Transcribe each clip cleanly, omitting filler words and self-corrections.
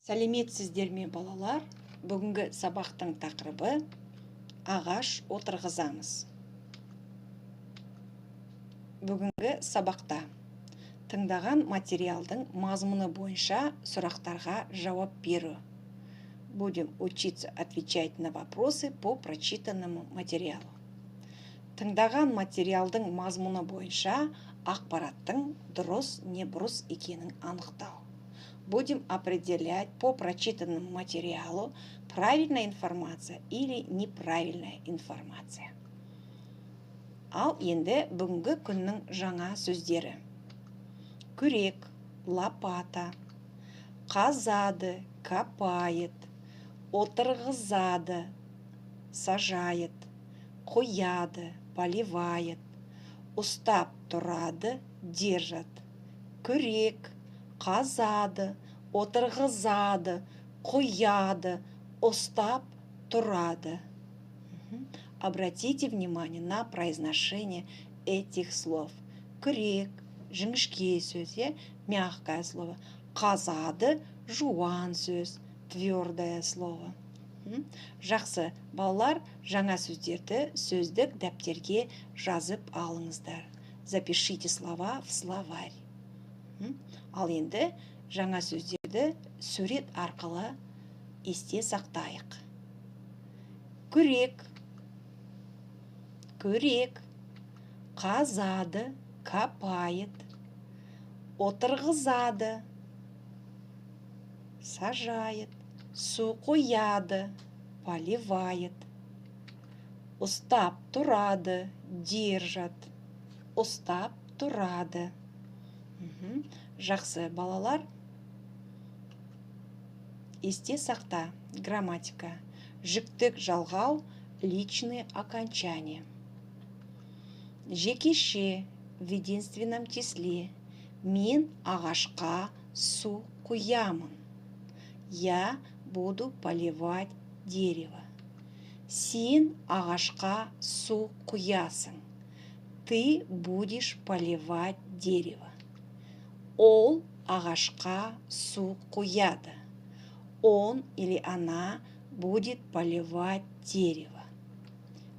Сәлеметсіздер ме, балалар? Бүгінгі сабақтың тақырыбы: ағаш отырғызамыз. Бүгінгі сабақта тыңдаған материалдың мазмұны бойынша сұрақтарға жауап беру. Будем учиться отвечать на вопросы по прочитанному материалу. Тыңдаған материалдың мазмұны бойынша ақпараттың дұрыс не бұрыс екенін анықтау. Будем определять по прочитанному материалу, правильная информация или неправильная информация. Ал енді бүгінгі күннің жаңа сөздері. Күрек, лопата, қазады, копает, отырғызады, сажает, қояды, поливает, ұстап тұрады, держат. Күрек, қазады, отырғызады, қояды, ұстап тұрады. Обратите внимание на произношение этих слов. Күрек, жіңішке сөз, иә, мягкое слово. Қазады, жуан сөз, твердое слово. Жақсы, балалар, жаңа сөздерді сөздік дәптерге жазып алыңыздар. Запишите слова в словарь. Ал енді жаңа сөздерді сурет арқылы есте сақтайық. Күрек, күрек, қазады, копает, отырғызады, сажает, су қояды, поливает, ұстап тұрады, держат, ұстап тұрады. Жақсы, балалар. Есте сақта, грамматика. Жіктік жалғау, личные окончания. Жекеше, в единственном числе. Мен ағашқа су құямын. Я буду поливать дерево. Сен ағашқа су құясың. Ты будешь поливать дерево. Ол ағашқа су құяды. Он или она будет поливать дерево.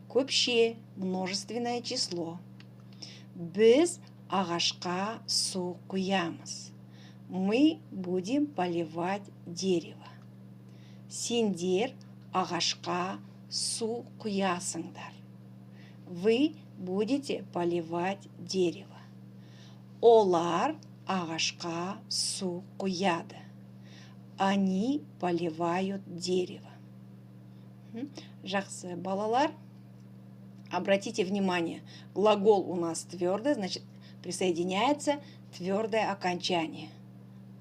Көпше, множественное число. Біз ағашқа су құямыз. Мы будем поливать дерево. Сендер ағашқа су құясыңдар. Вы будете поливать дерево. Олар ағашқа су құяды. Они поливают дерево. Жақсы, балалар. Обратите внимание, глагол у нас твердый, значит, присоединяется твердое окончание.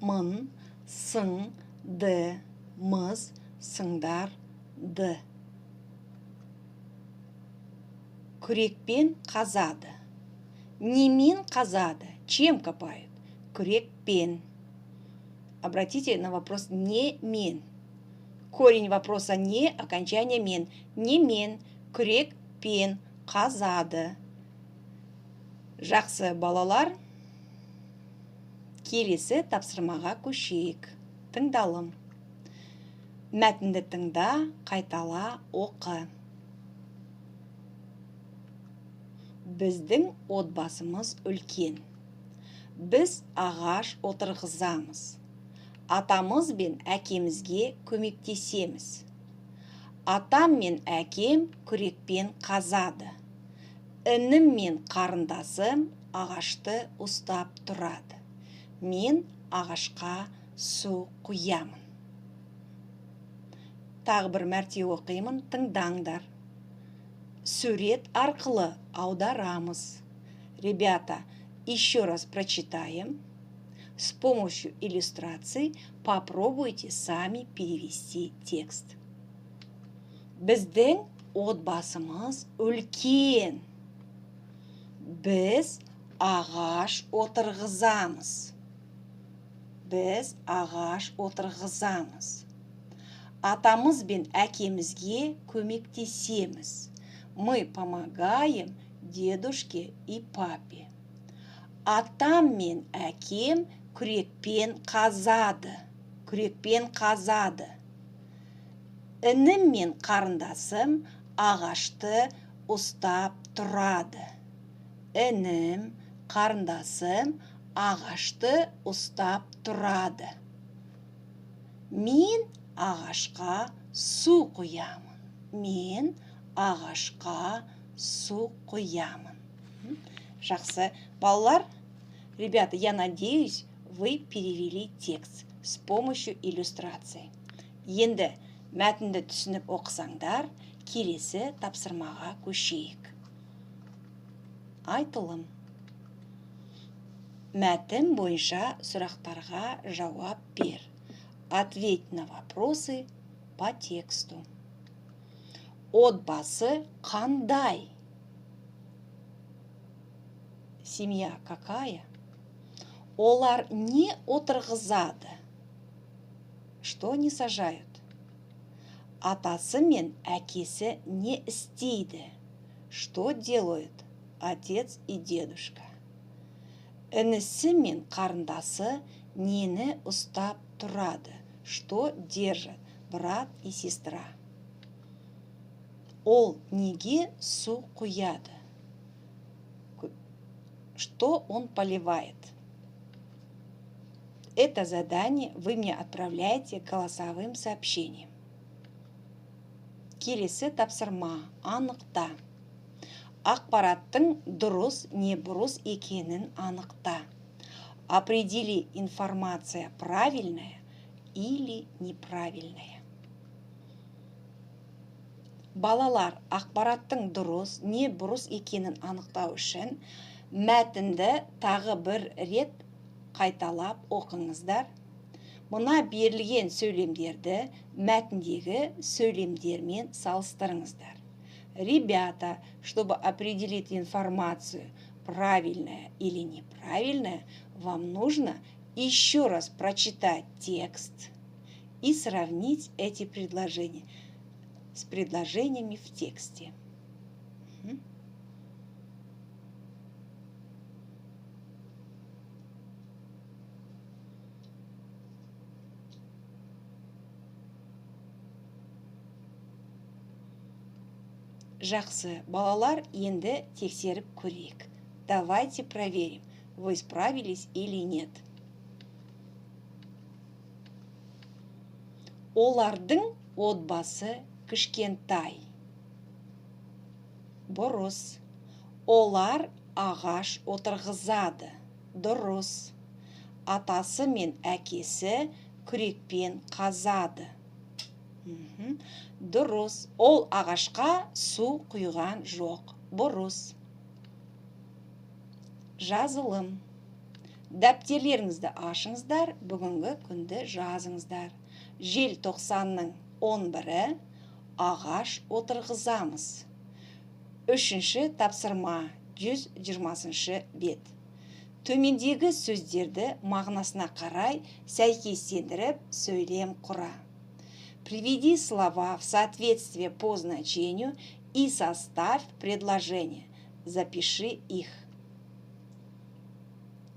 Мын, сың, ды, мыз, сыңдар, ды. Күрекпен қазады. Немен қазады? Чем копают? Күрекпен. Обратите на вопрос не мен. Корень вопроса не, окончание мен. Немен, күрекпен қазады. Жақсы, балалар. Келесі тапсырмаға көшейік. Тыңдалым. Мәтінді тыңда, қайтала, оқы. Біздің отбасымыз үлкен. Біз ағаш отырғызамыз. Атамыз бен әкемізге көмектесеміз. Атам мен әкем күрекпен қазады. Інім мен қарындасым ағашты ұстап тұрады. Мен ағашқа су құямын. Тағы бір мәрте оқимын, тыңдаңдар. Сурет арқылы аударамыз. Ребята, еще раз прочитаем. С помощью иллюстраций попробуйте сами перевести текст. Біздің отбасымыз үлкен. Біз ағаш отырғызамыз. Біз ағаш отырғызамыз. Атамыз бен әкемізге көмектесеміз. Мы помогаем дедушке и папе. Атам мен әкем күрекпен қазады. күрекпен қазады. Інім мен қарындасым ағашты ұстап тұрады. Інім, қарындасым ағашты ұстап тұрады. Мен ағашқа су құямын. Мен ағашқа су құямын. Жақсы. Балалар, ребята, я надеюсь, вы перевели текст с помощью иллюстрации. Енді мәтінді түсініп оқысаңдар, келесі тапсырмаға көшейік. Айтылым. Мәтін бойынша сұрақтарға жауап бер. Ответь на вопросы по тексту. Отбасы қандай? Семья какая? Олар не отырғызады? Что они сажают? Атасы мен әкесі не істейді? Что делают отец и дедушка? Інісі мен қарындасы нені ұстап тұрады? Что держат брат и сестра? Ол неге су құяды? Что он поливает? Это задание вы мне отправляете голосовым сообщением. Келесі тапсырма анықта. Ақпараттың дұрыс не бұрыс екенін анықта. Определи, информация правильная или неправильная. Балалар, ақпараттың дұрыс не бұрыс екенін анықтау үшін мәтінді тағы бір рет қайталап оқыңыздар. Мына берілген сөйлемдерді мәтіндегі сөйлемдермен салыстырыңыздар. Ребята, чтобы определить информацию, правильная или неправильная, вам нужно еще раз прочитать текст и сравнить эти предложения с предложениями в тексте. Жақсы, балалар, енді тексеріп көрейік. Давайте проверим, вы справились или нет. Олардың отбасы кішкентай. Бұрыс. Олар ағаш отырғызады. Дұрыс. Атасы мен әкесі күрекпен қазады. Дұрыс. Ол ағашқа су құйған жоқ. Бұрыс. Жазылым. Дәптерлеріңізді ашыңыздар, бүгінгі күнді жазыңыздар. Желтоқсанның 11-і ағаш отырғызамыз. Үшінші тапсырма, 120-шы бет. Төмендегі сөздерді мағынасына қарай сәйкестендіріп сөйлем құра. Приведи слова в соответствие по значению и составь предложение. Запиши их.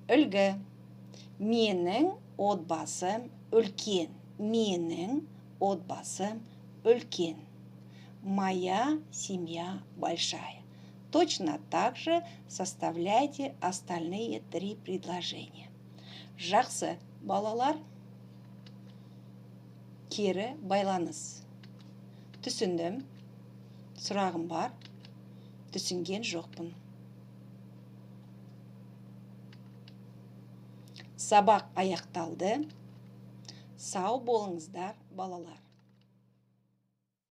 Үлгі. Менің отбасым үлкен. Менің отбасым үлкен. Моя семья большая. Точно так же составляйте остальные 3 предложения. Жақсы, балалар. Кері байланыс. Түсіндім. Сұрағым бар. Түсінген жоқпын. Сабақ аяқталды. Сау болыңыздар, балалар.